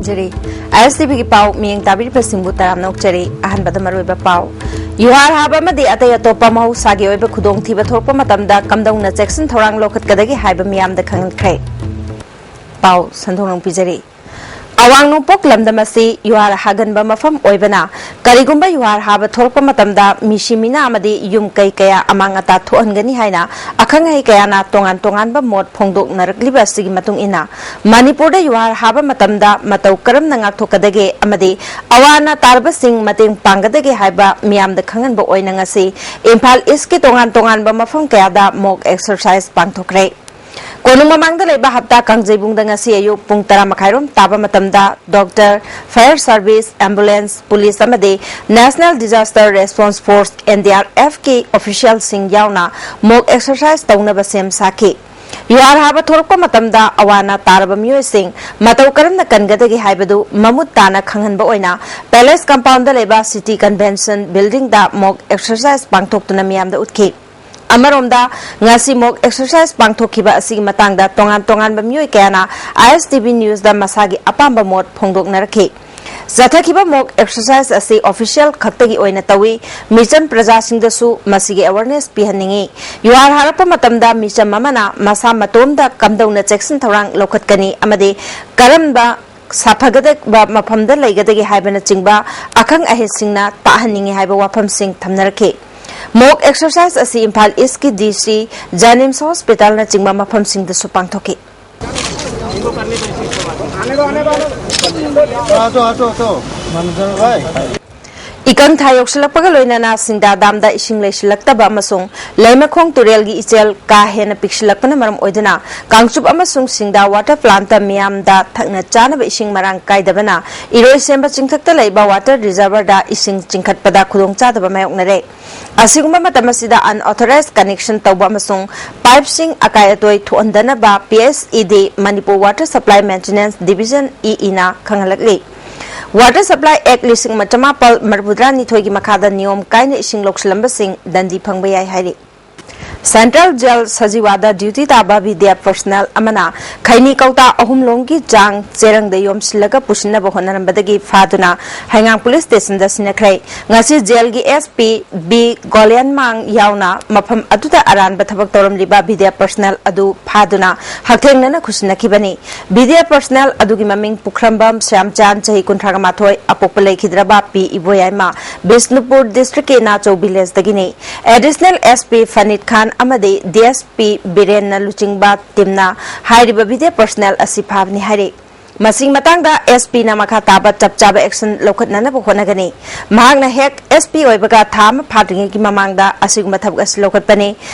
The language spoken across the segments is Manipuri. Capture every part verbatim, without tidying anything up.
ꯖꯔꯤ꯫ ꯑꯥꯏ ꯑꯦꯁ ꯇꯤ ꯚꯤꯒꯤ ꯄꯥꯎ ꯃꯤꯠꯌꯦꯡ ꯇꯥꯕꯤꯔꯤꯕꯁꯤꯡꯕꯨ ꯇꯔꯥꯝꯅ ꯑꯣꯛꯆꯔꯤ꯫ ꯑꯍꯥꯟꯕꯗ ꯃꯔꯨꯑꯣꯏꯕ ꯄꯥꯎ꯫ ꯌꯨꯍꯥꯔ ꯍꯥꯕ ꯑꯃꯗꯤ ꯑꯇꯩ ꯑꯇꯣꯞꯄ ꯃꯍꯧꯁꯥꯒꯤ ꯑꯣꯏꯕ ꯈꯨꯗꯣꯡꯊꯤꯕ ꯊꯣꯛꯂꯛꯄ ꯃꯇꯝꯗ ꯀꯝꯗꯧꯅ ꯆꯦꯛꯁꯤꯟ ꯊꯧꯔꯥꯡ ꯂꯧꯈꯠꯀꯗꯒꯦ ꯍꯥꯏꯕ ꯃꯤꯌꯥꯝꯗ ꯈꯪꯍꯟꯈ꯭ꯔꯦ꯫ ꯄꯥꯎ ꯁꯟꯗꯣꯛꯅ ꯄꯤꯖꯔꯤ꯫ ꯑꯋꯥꯡ ꯅꯣꯡꯄꯣꯛ ꯂꯝꯗꯝ ꯑꯁꯤ ꯌꯨꯍꯥꯔ ꯍꯥꯒꯟꯕ ꯃꯐꯝ ꯑꯣꯏꯕꯅ, ꯀꯔꯤꯒꯨꯝꯕ ꯌꯨꯍꯥꯔ ꯍꯥꯕ ꯊꯣꯛꯂꯛꯄ ꯃꯇꯝꯗ ꯃꯤꯁꯤ ꯃꯤꯅꯥ ꯑꯃꯗꯤ ꯌꯨꯝ ꯀꯩ ꯀꯌꯥ ꯑꯃꯥꯡ ꯑꯇꯥ ꯊꯣꯛꯍꯟꯒꯅꯤ ꯍꯥꯏꯅ ꯑꯈꯪ ꯑꯍꯩ ꯀꯌꯥꯅ ꯇꯣꯉꯥꯟ ꯇꯣꯉꯥꯟꯕ ꯃꯣꯠ ꯐꯣꯡꯗꯣꯛꯅꯔꯛꯂꯤꯕ ꯑꯁꯤꯒꯤ ꯃꯇꯨꯡ ꯏꯟꯅ, ꯃꯅꯤꯄꯨꯔꯗ ꯌꯨꯍꯥꯔ ꯍꯥꯕ ꯃꯇꯝꯗ ꯃꯇꯧ ꯀꯔꯝꯅ ꯉꯥꯛꯊꯣꯛꯀꯗꯒꯦ ꯑꯃꯗꯤ ꯑꯋꯥ ꯑꯅꯥ ꯇꯥꯔꯕꯁꯤꯡ ꯃꯇꯦꯡ ꯄꯥꯡꯒꯗꯒꯦ ꯍꯥꯏꯕ ꯃꯤꯌꯥꯝꯗ ꯈꯪꯍꯟꯕ ꯑꯣꯏꯅ ꯉꯁꯤ ꯏꯝꯐꯥꯜ ꯏꯁꯀꯤ ꯇꯣꯉꯥꯟ ꯇꯣꯉꯥꯟꯕ ꯃꯐꯝ ꯀꯌꯥꯗ ꯃꯣꯛ ꯑꯦꯛꯁꯔꯁꯥꯏꯖ ꯄꯥꯡꯊꯣꯛꯈ꯭ꯔꯦ꯫ ꯀꯣꯅꯨꯡ ꯃꯃꯥꯡꯗ ꯂꯩꯕ ꯍꯞꯇꯥ ꯀꯥꯡꯖꯩꯕꯨꯡꯗ ꯉꯁꯤ ꯑꯌꯨꯛ ꯄꯨꯡ ꯇꯔꯥ ꯃꯈꯥꯏꯔꯣꯝ ꯇꯥꯕ ꯃꯇꯝꯗ doctor, fire service, ambulance, police ꯑꯃꯗꯤ national disaster response force, N D R ꯑꯦꯐꯀꯤ ꯑꯣꯐꯤꯁꯤꯌꯦꯜꯁꯤꯡ ꯌꯥꯎꯅ ꯃꯣꯛ ꯑꯦꯛꯁꯔꯁꯥꯏꯖ ꯇꯧꯅꯕ ꯁꯦꯝ ꯁꯥꯈꯤ꯫ ꯌꯨꯍꯥꯔ ꯍꯥꯕ ꯊꯣꯔꯛꯄ ꯃꯇꯝꯗ ꯑꯋꯥ ꯑꯅꯥ ꯇꯥꯔꯕ ꯃꯤꯑꯣꯏꯁꯤꯡ ꯃꯇꯧ ꯀꯔꯝꯅ ꯀꯟꯒꯗꯒꯦ ꯍꯥꯏꯕꯗꯨ ꯃꯃꯨꯠ ꯇꯥꯅ ꯈꯪꯍꯟꯕ ꯑꯣꯏꯅ ꯄꯦꯂꯦꯁ ꯀꯝꯄꯥꯎꯟꯗ ꯂꯩꯕ ꯁꯤꯇꯤ ꯀꯟꯚꯦꯟꯁꯟ ꯕꯤꯜꯗꯤꯡꯗ ꯃꯣꯛ ꯑꯦꯛꯁꯔꯁꯥꯏꯖ ꯄꯥꯡꯊꯣꯛꯇꯨꯅ ꯃꯤꯌꯥꯝꯗ ꯎꯠꯈꯤ꯫ ꯑꯃꯔꯣꯝꯗ, ꯉꯁꯤ ꯃꯣꯛ ꯑꯦꯛꯁꯔꯁꯥꯏꯖ ꯄꯥꯡꯊꯣꯛꯈꯤꯕ ꯑꯁꯤꯒꯤ ꯃꯇꯥꯡꯗ ꯇꯣꯉꯥꯟ ꯇꯣꯉꯥꯟꯕ ꯃꯤꯑꯣꯏ ꯀꯌꯥꯅ ꯑꯥꯏ ꯑꯦꯁ ꯇꯤ ꯚꯤ ꯅ꯭ꯌꯨꯁꯇ ꯃꯁꯥꯒꯤ ꯑꯄꯥꯝꯕ ꯃꯣꯠ ꯐꯣꯡꯗꯣꯛꯅꯔꯛꯈꯤ꯫ ꯆꯠꯊꯈꯤꯕ ꯃꯣꯛ ꯑꯦꯛꯁꯔꯁꯥꯏꯖ ꯑꯁꯤ ꯑꯣꯐꯤꯁꯤꯌꯦꯜ ꯈꯛꯇꯒꯤ ꯑꯣꯏꯅ ꯇꯧꯏ꯫ ꯃꯤꯆꯝ ꯄ꯭ꯔꯖꯥꯁꯤꯡꯗꯁꯨ ꯃꯁꯤꯒꯤ ꯑꯦꯋꯥꯔꯅꯦꯁ ꯄꯤꯍꯟꯅꯤꯡꯏ꯫ ꯌꯨꯍꯥꯔ ꯍꯥꯔꯛꯄ ꯃꯇꯝꯗ ꯃꯤꯆꯝ ꯑꯃꯅ ꯃꯁꯥ ꯃꯇꯣꯝꯗ ꯀꯝꯗꯧꯅ ꯆꯦꯛꯁꯤꯟ ꯊꯧꯔꯥꯡ ꯂꯧꯈꯠꯀꯅꯤ ꯑꯃꯗꯤ ꯀꯔꯝꯕ ꯁꯥꯐꯒꯗꯕ ꯃꯐꯝꯗ ꯂꯩꯒꯗꯒꯦ ꯍꯥꯏꯕꯅꯆꯤꯡꯕ ꯑꯈꯪ ꯑꯍꯩꯁꯤꯡꯅ ꯇꯥꯛꯍꯟꯅꯤꯡꯏ ꯍꯥꯏꯕ ꯋꯥꯐꯝꯁꯤꯡ ꯊꯝꯅꯔꯛꯈꯤ꯫ ꯃꯣꯛ ꯑꯦꯛꯁꯔꯁꯥꯏꯖ ꯑꯁꯤ ꯏꯝꯐꯥꯜ ꯏꯁꯀꯤ ꯗꯤ ꯁꯤ, ꯖꯦꯅꯤꯝꯁ ꯍꯣꯁꯄꯤꯇꯥꯜꯅꯆꯤꯡꯕ ꯃꯐꯝꯁꯤꯡꯗꯁꯨ ꯄꯥꯡꯊꯣꯛꯈꯤ꯫ ꯏꯀꯪ ꯊꯥ ꯌꯧꯁꯤꯜꯂꯛꯄꯒ ꯂꯣꯏꯅꯅ ꯁꯤꯡꯗꯥ ꯗꯥꯝꯗ ꯏꯁꯤꯡ ꯂꯩꯁꯤꯜꯂꯛꯇꯕ ꯑꯃꯁꯨꯡ ꯂꯩꯃꯈꯣꯡ ꯇꯨꯔꯦꯜꯒꯤ ꯏꯆꯦꯜ ꯀꯥ ꯍꯦꯟꯅ ꯄꯤꯛꯁꯤꯜꯂꯛꯄꯅ ꯃꯔꯝ ꯑꯣꯏꯗꯨꯅ ꯀꯥꯡꯆꯨꯞ ꯑꯃꯁꯨꯡ ꯁꯤꯡꯗꯥ ꯋꯥꯇꯔ ꯄ꯭ꯂꯥꯟꯠꯇ ꯃꯤꯌꯥꯝꯗ ꯊꯛꯅ ꯆꯥꯅꯕ ꯏꯁꯤꯡ ꯃꯔꯥꯡ ꯀꯥꯏꯗꯕꯅ ꯏꯔꯣꯏꯁꯦꯝꯕ ꯆꯤꯡꯊꯛꯇ ꯂꯩꯕ ꯋꯥꯇꯔ ꯔꯤꯖꯔꯚꯔꯗ ꯏꯁꯤꯡ ꯆꯤꯡꯈꯠꯄꯗ ꯈꯨꯗꯣꯡꯆꯥꯗꯕ ꯃꯥꯌꯣꯛꯅꯔꯦ꯫ ꯑꯁꯤꯒꯨꯝꯕ ꯃꯇꯝ ꯑꯁꯤꯗ unauthorized connection ꯇꯧꯕ ꯑꯃꯁꯨꯡ ꯄꯥꯏꯞꯁꯤꯡ ꯑꯀꯥꯏ ꯑꯇꯣꯏ ꯊꯣꯛꯍꯟꯗꯅꯕ P S E D, Manipur water supply maintenance division, E ꯏꯅ ꯈꯪꯍꯜꯂꯛꯂꯤ꯫ ꯋꯥꯇꯔ ꯁꯄ꯭ꯂꯥꯏ ꯑꯦꯛ ꯂꯤꯁꯤꯡ ꯑꯃ ꯆꯃꯥꯄꯜ ꯃꯔꯤꯐꯨꯇꯔꯥꯅꯤꯊꯣꯏꯒꯤ ꯃꯈꯥꯗ ꯅꯤꯌꯣꯝ ꯀꯥꯏꯅ ꯏꯁꯤꯡ ꯂꯧꯁꯤꯜꯂꯝꯕꯁꯤꯡ ꯗꯟꯗꯤ ꯐꯪꯕ ꯌꯥꯏ ꯍꯥꯏꯔꯤ꯫ Central Jail ꯁꯖꯤꯋꯥꯗ duty ꯇꯥꯕ ꯕꯤꯗ꯭ꯌꯥ personnel ꯑꯃꯅ ꯈꯩꯅꯤ ꯀꯧꯇꯥ ꯑꯍꯨꯝ ꯂꯣꯝꯒꯤ ꯆꯥꯡ ꯆꯦꯔꯪꯗ ꯌꯣꯝꯁꯤꯜꯂꯒ ꯄꯨꯁꯤꯟꯅꯕ ꯍꯣꯠꯅꯔꯝꯕꯗꯒꯤ ꯐꯥꯗꯨꯅ ꯍꯩꯉꯥꯡ police stationꯗ ꯁꯤꯟꯅꯈ꯭ꯔꯦ꯫ ꯉꯁꯤ jailꯒꯤ SP B ꯒꯣꯂꯤꯌꯟꯃꯥꯡ ꯌꯥꯎꯅ ꯃꯐꯝ ꯑꯗꯨꯗ ꯑꯔꯥꯟꯕ ꯊꯕꯛ ꯇꯧꯔꯝꯂꯤꯕ ꯕꯤꯗ꯭ꯌꯥ personnel ꯑꯗꯨ ꯐꯥꯗꯨꯅ ꯍꯛꯊꯦꯡꯅꯅ ꯈꯨꯠꯁꯤꯟꯅꯈꯤꯕꯅꯤ꯫ ꯕꯤꯗ꯭ꯌꯥ personnel ꯑꯗꯨꯒꯤ ꯃꯃꯤꯡ ꯄꯨꯈ꯭ꯔꯝꯕꯝ ꯁ꯭ꯌꯥꯝꯆꯥꯟ, ꯆꯍꯤ ꯀꯨꯟꯊ꯭ꯔꯥꯒ ꯃꯥꯊꯣꯏ, ꯑꯄꯣꯛꯄ ꯂꯩꯈꯤꯗ꯭ꯔꯕ ꯄꯤ ꯏꯕꯣꯌꯥꯏꯃ, ꯕꯤꯁꯅꯨꯄꯨꯔ districtꯀꯤ ꯅꯥꯆꯧ villageꯗꯒꯤꯅꯤ꯫ Additional SP ꯐꯅꯤꯠ ꯈꯥꯟ ꯑꯃꯗꯤ DSP ꯕꯤꯔꯦꯟꯅ ꯂꯨꯆꯤꯡꯕ teamꯅ ꯍꯥꯏꯔꯤꯕ ꯕꯤꯗ꯭ꯌꯥ personnel ꯑꯁꯤ ꯐꯥꯕꯅꯤ ꯍꯥꯏꯔꯤ꯫ ꯃꯁꯤꯒꯤ ꯃꯇꯥꯡꯗ SPꯅ ꯃꯈꯥ ꯇꯥꯕ ꯆꯞ ꯆꯥꯕ action ꯂꯧꯈꯠꯅꯅꯕ ꯍꯣꯠꯅꯒꯅꯤ꯫ ꯃꯍꯥꯛꯅ ꯍꯦꯛ SP ꯑꯣꯏꯕꯒ ꯊꯥ ꯑꯃ ꯐꯥꯗ꯭ꯔꯤꯉꯩꯒꯤ ꯃꯃꯥꯡꯗ ꯑꯁꯤꯒꯨꯝꯕ ꯊꯕꯛ ꯑꯁꯤ ꯂꯧꯈꯠꯄꯅꯤ꯫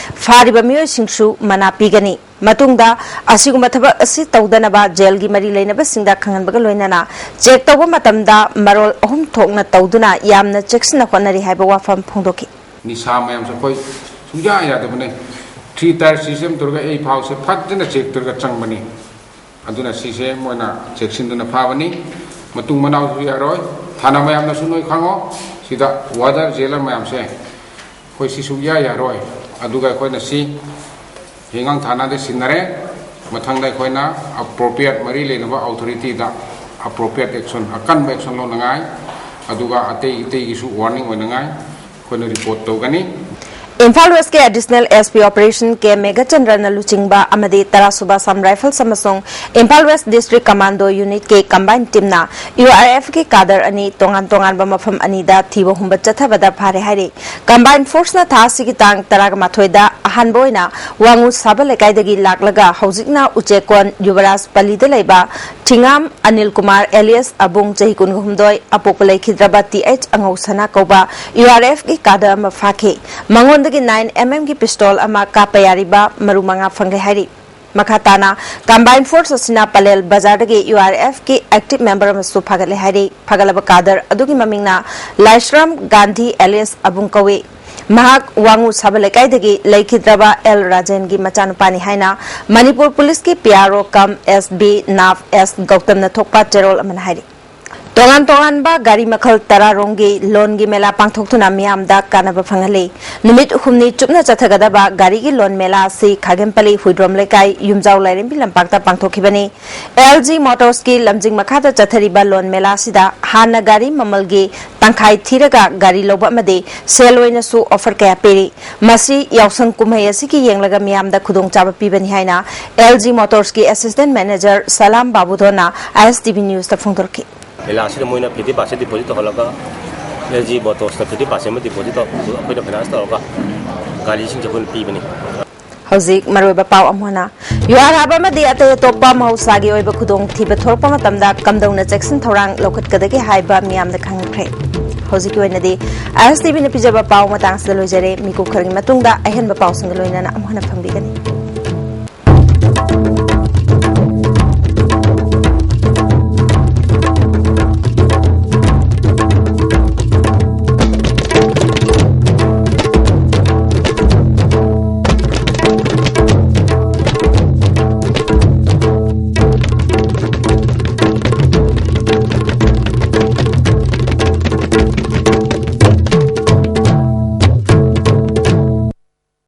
ꯐꯥꯔꯤꯕ ꯃꯤꯑꯣꯏꯁꯤꯡꯁꯨ ꯃꯅꯥ ꯄꯤꯒꯅꯤ꯫ ꯃꯇꯨꯡꯗ ꯑꯁꯤꯒꯨꯝꯕ ꯊꯕꯛ ꯑꯁꯤ ꯇꯧꯗꯅꯕ jailꯒꯤ ꯃꯔꯤ ꯂꯩꯅꯕꯁꯤꯡꯗ ꯈꯪꯍꯟꯕꯒ ꯂꯣꯏꯅꯅ check ꯇꯧꯕ ꯃꯇꯝꯗ ꯃꯔꯣꯜ ꯑꯍꯨꯝ ꯊꯣꯛꯅ ꯇꯧꯗꯨꯅ ꯌꯥꯝꯅ ꯆꯦꯛꯁꯤꯟꯅ ꯍꯣꯠꯅꯔꯤ ꯍꯥꯏꯕ ꯋꯥꯐꯝ ꯐꯣꯡꯗꯣꯛꯈꯤ꯫ ꯅꯤꯁꯥ ꯃꯌꯥꯝꯁꯦ ꯑꯩꯈꯣꯏ ꯁꯨꯡꯌꯥ ꯌꯥꯗꯕꯅꯦ꯫ Three tier system ꯇꯧꯔꯒ ꯑꯩ ꯐꯥꯎꯁꯦ ꯐꯖꯅ check ꯇꯧꯔꯒ ꯆꯪꯕꯅꯤ꯫ ꯑꯗꯨꯅ ꯁꯤꯁꯦ ꯃꯣꯏꯅ ꯆꯦꯛꯁꯤꯟꯗꯨꯅ ꯐꯥꯕꯅꯤ꯫ ꯃꯇꯨꯡ ꯃꯅꯥꯎꯁꯨ ꯌꯥꯔꯣꯏ꯫ ꯊꯥꯅ ꯃꯌꯥꯝꯅꯁꯨ ꯅꯣꯏ ꯈꯪꯉꯣ, ꯁꯤꯗ warder, jailer ꯃꯌꯥꯝꯁꯦ ꯑꯩꯈꯣꯏ ꯁꯤ ꯁꯨꯡꯌꯥ ꯌꯥꯔꯣꯏ꯫ ꯑꯗꯨꯒ ꯑꯩꯈꯣꯏꯅ ꯁꯤ ꯍꯤꯌꯥꯡ ꯊꯥꯅꯗ ꯁꯤꯟꯅꯔꯦ꯫ ꯃꯊꯪꯗ ꯑꯩꯈꯣꯏꯅ appropriate ꯃꯔꯤ ꯂꯩꯅꯕ authorityꯗ appropriate action, ꯑꯀꯟꯕ action ꯂꯧꯅꯉꯥꯏ, ꯑꯗꯨꯒ ꯑꯇꯩ ꯑꯇꯩꯒꯤꯁꯨ warning ꯑꯣꯏꯅꯉꯥꯏ ꯑꯩꯈꯣꯏꯅ report ꯇꯧꯒꯅꯤ꯫ Imphal Westꯀꯤ Additional SP Operation K ꯃꯦꯘꯆꯟꯗ꯭ꯔꯅ ꯂꯨꯆꯤꯡꯕ ꯑꯃꯗꯤ ꯇꯔꯥꯁꯨꯕ Assam Rifles ꯑꯃꯁꯨꯡ Imphal West District Commando Unitꯀꯤ combined teamꯅ URFꯀꯤ cadre ꯑꯅꯤ ꯇꯣꯉꯥꯟ ꯇꯣꯉꯥꯟꯕ ꯃꯐꯝ ꯑꯅꯤꯗ ꯊꯤꯕ ꯍꯨꯝꯕ ꯆꯠꯊꯕꯗ ꯐꯥꯔꯦ ꯍꯥꯏꯔꯤ꯫ Combined forceꯅ ꯊꯥ ꯑꯁꯤꯒꯤ ꯇꯥꯡ ꯇꯔꯥꯒ ꯃꯥꯊꯣꯏꯗ ꯑꯍꯥꯟꯕ ꯑꯣꯏꯅ ꯋꯥꯉꯨ ꯁꯥꯕ ꯂꯩꯀꯥꯏꯗꯒꯤ ꯂꯥꯛꯂꯒ ꯍꯧꯖꯤꯛꯅ ꯎꯆꯦꯛꯀꯣꯟ ꯌꯨꯕꯔꯥꯖ ꯄꯜꯂꯤꯗ ꯂꯩꯕ ꯊꯤꯉꯥꯝ ꯑꯅꯤꯜ ꯀꯨꯃꯥꯔ alias ꯑꯕꯨꯡ, ꯆꯍꯤ ꯀꯨꯟꯒ ꯍꯨꯝꯗꯣꯏ, ꯑꯄꯣꯛꯄ ꯂꯩꯈꯤꯗ꯭ꯔꯕ ꯇꯤ ꯑꯩꯆ ꯑꯉꯧꯁꯅꯥ ꯀꯧꯕ URFꯀꯤ cadre ꯑꯃ ꯐꯥꯈꯤ꯫ ꯃꯉꯣꯟꯗꯒꯤ nine MM ꯒꯤ pistol ꯑꯃ ꯀꯥꯞꯄ ꯌꯥꯔꯤꯕ ꯃꯔꯨ ꯃꯉꯥ ꯐꯪꯂꯦ ꯍꯥꯏꯔꯤ꯫ ꯃꯈꯥ ꯇꯥꯅ combined force ꯑꯁꯤꯅ ꯄꯂꯦꯜ ꯕꯖꯥꯔꯗꯒꯤ URFꯀꯤ active member ꯑꯃꯁꯨ ꯐꯥꯒꯠꯂꯦ ꯍꯥꯏꯔꯤ꯫ ꯐꯥꯒꯠꯂꯕ cadre ꯑꯗꯨꯒꯤ ꯃꯃꯤꯡꯅ ꯂꯥꯏꯁ꯭ꯔꯝ ꯒꯥꯟꯙꯤ alias ꯑꯕꯨꯡ ꯀꯧꯏ꯫ ꯃꯍꯥꯛ ꯋꯥꯉꯨ ꯁꯥꯕ ꯂꯩꯀꯥꯏꯗꯒꯤ ꯂꯩꯈꯤꯗ꯭ꯔꯕ ꯑꯦꯜ ꯔꯥꯖꯦꯟꯒꯤ ꯃꯆꯥꯅꯨꯄꯥꯅꯤ ꯍꯥꯏꯅ Manipur policeꯀꯤ PRO cum SB NAV S ꯒꯧꯇꯝꯅ ꯊꯣꯛꯄ ꯆꯦꯔꯣꯜ ꯑꯃꯅ ꯍꯥꯏꯔꯤ꯫ ꯇꯣꯉꯥꯟ ꯇꯣꯉꯥꯟꯕ ꯒꯥꯔꯤ ꯃꯈꯜ ꯇꯔꯥ ꯔꯣꯝꯒꯤ ꯂꯣꯟꯒꯤ ꯃꯦꯂꯥ ꯄꯥꯡꯊꯣꯛꯇꯨꯅ ꯃꯤꯌꯥꯝꯗ ꯀꯥꯟꯅꯕ ꯐꯪꯍꯜꯂꯤ꯫ ꯅꯨꯃꯤꯠ ꯍꯨꯝꯅꯤ ꯆꯨꯞꯅ ꯆꯠꯊꯒꯗꯕ ꯒꯥꯔꯤꯒꯤ ꯂꯣꯟ ꯃꯦꯂꯥ ꯑꯁꯤ ꯈꯥꯒꯦꯝꯄꯜꯂꯤ ꯍꯨꯏꯗ꯭ꯔꯣꯝ ꯂꯩꯀꯥꯏ ꯌꯨꯝꯖꯥꯎ ꯂꯥꯏꯔꯦꯝꯕꯤ ꯂꯝꯄꯥꯛꯇ ꯄꯥꯡꯊꯣꯛꯈꯤꯕꯅꯤ꯫ ꯑꯦꯜ ꯖꯤ ꯃꯣꯇꯣꯔꯁꯀꯤ ꯂꯝꯖꯤꯡ ꯃꯈꯥꯗ ꯆꯠꯊꯔꯤꯕ ꯂꯣꯟ ꯃꯦꯂꯥ ꯑꯁꯤꯗ ꯍꯥꯟꯅ ꯒꯥꯔꯤ ꯃꯃꯜꯒꯤ ꯇꯪꯈꯥꯏ ꯊꯤꯔꯒ ꯒꯥꯔꯤ ꯂꯧꯕ ꯑꯃꯗꯤ ꯁꯦꯜ ꯑꯣꯏꯅꯁꯨ ꯑꯣꯐꯔ ꯀꯌꯥ ꯄꯤꯔꯤ꯫ ꯃꯁꯤ ꯌꯥꯎꯁꯪ ꯀꯨꯝꯍꯩ ꯑꯁꯤꯒꯤ ꯌꯦꯡꯂꯒ ꯃꯤꯌꯥꯝꯗ ꯈꯨꯗꯣꯡꯆꯥꯕ ꯄꯤꯕꯅꯤ ꯍꯥꯏꯅ ꯑꯦꯜ ꯖꯤ ꯃꯣꯇꯣꯔꯁꯀꯤ ꯑꯦꯁꯤꯁꯇꯦꯟ ꯃꯦꯅꯦꯖꯔ ꯁꯂꯥꯝ ꯕꯥꯕꯨꯗꯣꯟꯅ ꯑꯥꯏ ꯑꯦꯁ ꯇꯤ ꯚꯤ ꯅ꯭ꯌꯨꯁꯇ ꯐꯣꯡꯗꯣꯔꯛꯈꯤ꯫ ꯃꯦꯂꯥ ꯑꯁꯤꯗ ꯃꯣꯏꯅ fifty percent deposit ꯇꯧꯍꯜꯂꯒ, ꯑꯦꯜ ꯖꯤ ꯃꯣꯇꯣꯔꯁꯅ fifty percent ꯑꯃ deposit ꯇꯧ, ꯑꯩꯈꯣꯏꯅ finance ꯇꯧꯔꯒ ꯒꯥꯔꯤꯁꯤꯡꯁꯦ ꯑꯩꯈꯣꯏꯅ ꯄꯤꯕꯅꯤ꯫ ꯍꯧꯖꯤꯛ ꯃꯔꯨꯑꯣꯏꯕ ꯄꯥꯎ ꯑꯃꯅ, ꯌꯨꯍꯥꯔ ꯍꯥꯕ ꯑꯃꯗꯤ ꯑꯇꯩ ꯑꯇꯣꯞꯄ ꯃꯍꯧꯁꯥꯒꯤ ꯑꯣꯏꯕ ꯈꯨꯗꯣꯡꯊꯤꯕ ꯊꯣꯛꯂꯛꯄ ꯃꯇꯝꯗ ꯀꯝꯗꯧꯅ ꯆꯦꯛꯁꯤꯟ ꯊꯧꯔꯥꯡ ꯂꯧꯈꯠꯀꯗꯒꯦ ꯍꯥꯏꯕ ꯃꯤꯌꯥꯝꯗ ꯈꯪꯍꯟꯈ꯭ꯔꯦ꯫ ꯍꯧꯖꯤꯛꯀꯤ ꯑꯣꯏꯅꯗꯤ ꯑꯥꯏ ꯑꯦꯁ ꯇꯤ ꯚꯤꯅ ꯄꯤꯖꯕ ꯄꯥꯎ ꯃꯇꯥꯡꯁꯤꯗ ꯂꯣꯏꯖꯔꯦ꯫ ꯃꯤꯀꯨꯞ ꯈꯔꯒꯤ ꯃꯇꯨꯡꯗ ꯑꯍꯦꯟꯕ ꯄꯥꯎꯁꯤꯡꯒ ꯂꯣꯏꯅꯅ ꯑꯃꯨꯛ ꯍꯟꯅ ꯐꯪꯕꯤꯒꯅꯤ꯫